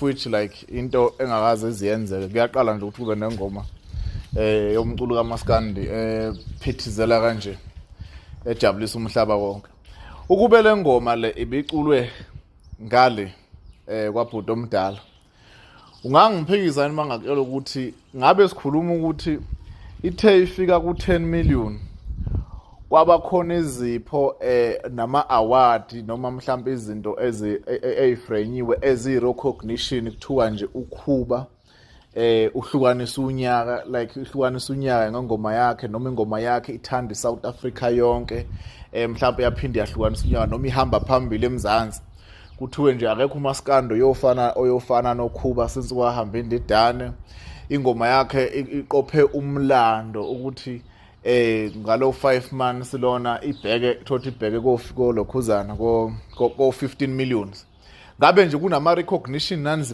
Which like into engakaze iziyenzeke, kuyaqala nje ukuthi kube nengoma yomculo kaMaskandi phithizela kanje, ejabulisa umhlaba wonke. Ukube le ngoma le ibiculwe ngale kwabhuti omdala, ungangiphikisa yini mangakutshela ukuthi ngabe sikhuluma ukuthi ithe ifika ku-10 million, kwaba khona izipho nama award noma mhlawumbe izinto ezifrenyiwe ezi recognition, kuthiwa nje uKhuba uhlukanisa unyaka, like uhlukanisa unyaka ngengoma yakhe, noma ingoma yakhe ithanda iSouth Africa yonke, mhlawumbe yaphinde yahlukanisa unyaka, noma ihamba phambili eMzansi, kuthiwe nje akekho umaskando oyofana noKhuba since kwahamba indidane, ingoma yakhe iqophe umlando ukuthi ngalo 5 months lona ibheke thothi ibheke ko lokhuzana ko 15 millions, ngabe nje kunama recognition nani?